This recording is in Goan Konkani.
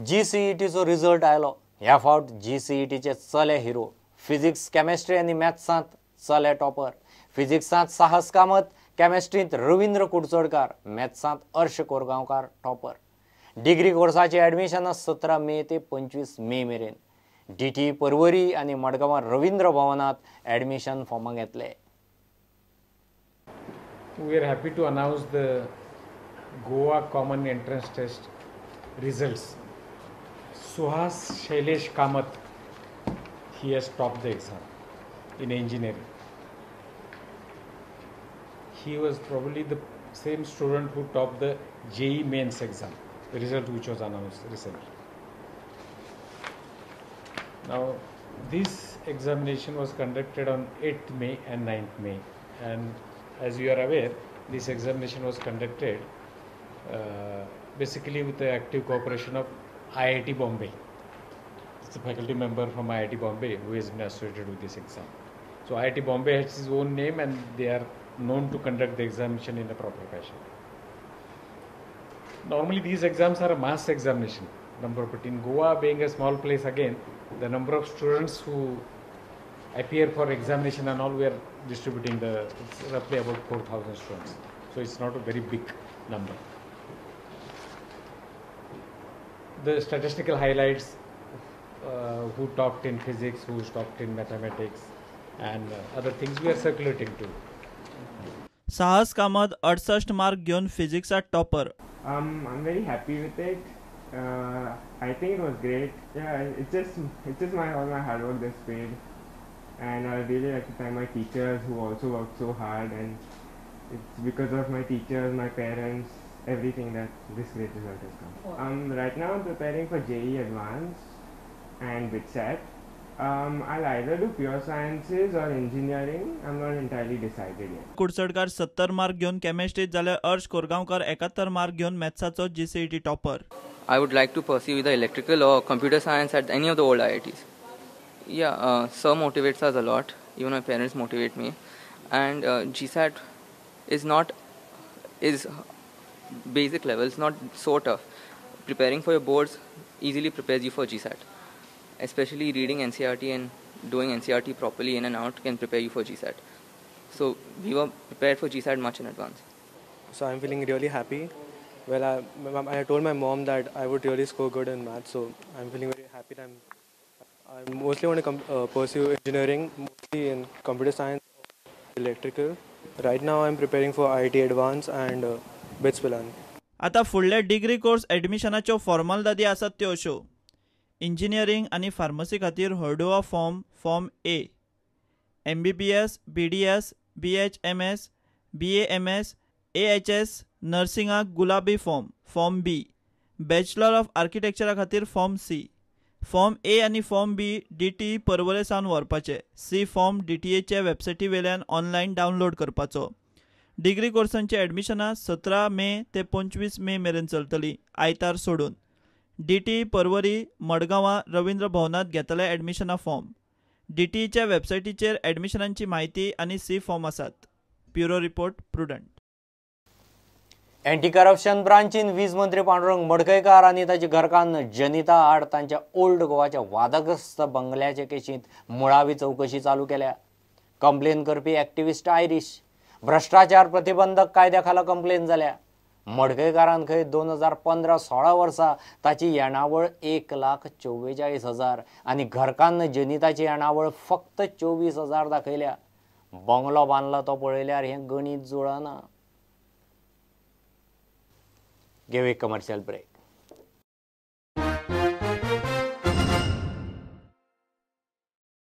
जीसीईटीचो रिजल्ट आयलो. ह्या फावट जीसीईटीचे चले हिरो, फिजिक्स, केमिस्ट्री आनी मॅथ्सांत चले टॉपर. फिजिक्सांत साहस कामत, केमिस्ट्रींत रवींद्र कुडचडकार, मॅथ्सांत अर्श कोरगांवकार टॉपर. डिग्री कोर्साची ॲडमिशनां 17 मे ते 25 मे मेरेन. डीटी परवरी आनी मडगांवां रवींद्र भवनांत ॲडमिशन फॉर्मां घेतले. We are happy to announce the Goa Common Entrance Test results. Suhas Shailesh Kamath, he has topped the exam in engineering. He was probably the same student who topped the JEE Mains exam, the result which was announced recently. Now, this examination was conducted on 8th May and 9th May, and as you are aware, this examination was conducted basically with the active cooperation of IIT Bombay. It's a faculty member from IIT Bombay who has been associated with this exam. So IIT Bombay has its own name and they are known to conduct the examination in a proper fashion. Normally these exams are a mass examination number, but in Goa being a small place again, the number of students who appear for examination and all, we are distributing the, it's roughly about 4,000 students. So it's not a very big number. The statistical highlights, who topped in physics, who topped in mathematics and other things we are circulating too. Sahas Kamat 68 mark घेवन फिजिक्सात topper. I'm very happy with it. I think it was great. Yeah, it's just my all my hard work that's paid, and I really like to thank my teachers who also worked so hard, and it's because of my teachers, my parents, everything that this great result has come. Right now I'm preparing for JEE Advanced and BITSAT. I'll either do pure sciences or engineering. I'm not entirely decided yet. Kudchadkar 70 mark घेवन केमिस्ट्रीत जाल्यार अर्श कोरगांवकार 71 मार्क घेवन मॅथ्साचो GCET topper. I would like to pursue either electrical or computer science at any of the old IITs. Yeah, sir motivates us a lot. Even my parents motivate me. And GSAT is basic level. It's not so tough. Preparing for your boards easily prepares you for GSAT. Especially reading NCERT and doing NCERT properly in and out can prepare you for GSAT. So we were prepared for GSAT much in advance. So I'm feeling really happy. Well, I told my mom that I would really score good in math, so I'm feeling very happy that I mostly want to pursue engineering, mostly in computer science, electrical. Right now I'm preparing for IIT Advanced and BITS Pilani. आता फुडले डिग्री कोर्स एडमिशनाच्यो फॉर्मालदादी आसात त्यो अश्यो. इंजिनियरींग आनी फार्मसी खातीर हळडुवा form, form A. MBBS, BDS, BHMS, BAMS, AHS, नर्सिंगाक गुलाबी form, form B. Bachelor of आर्किटेक्चरा खातीर फॉर्म सी. फॉर्म ए आनी फॉर्म बी डीटी परवरे सावन व्हरपाचे. सी फॉर्म डीटीएच्या वेबसायटी वेल्यान ऑनलायन डावनलोड करपाचो. डिग्री कोर्सांची एडमिशनां 17 मे ते 25 मे मेरेन चलतली, आयतार सोडून. डीटी परवरी मडगांवां रवींद्र भवनांत घेतले एडमिशनां फॉर्म. डीटीईच्या वेबसायटीचेर एडमिशनांची म्हायती आनी सी फॉर्म आसात. Bureau report, Prudent. Anti corruption ब्रांचीन वीज मंत्री पांडुरंग मडकयकार आनी ताची घरकान्न जनिता आड तांच्या ओल्ड गोवाच्या वादग्रस्त बंगल्याचे केशींत मुळावी चवकशी चालू केल्या. कंप्लेन करपी एक्टिविस्ट आयरीश भ्रश्टाचार प्रतिबंधक कायद्या खाला कंप्लेन जाल्या. मडकयकारान खंय 2015-16 वर्सा ताची येणावळ 1,44,000 आनी घरकान्न जनिताची येणावळ फक्त 24,000 दाखयल्या. बंगलो बांदला तो पळयल्यार हें गणीत जुळना. Give a commercial break.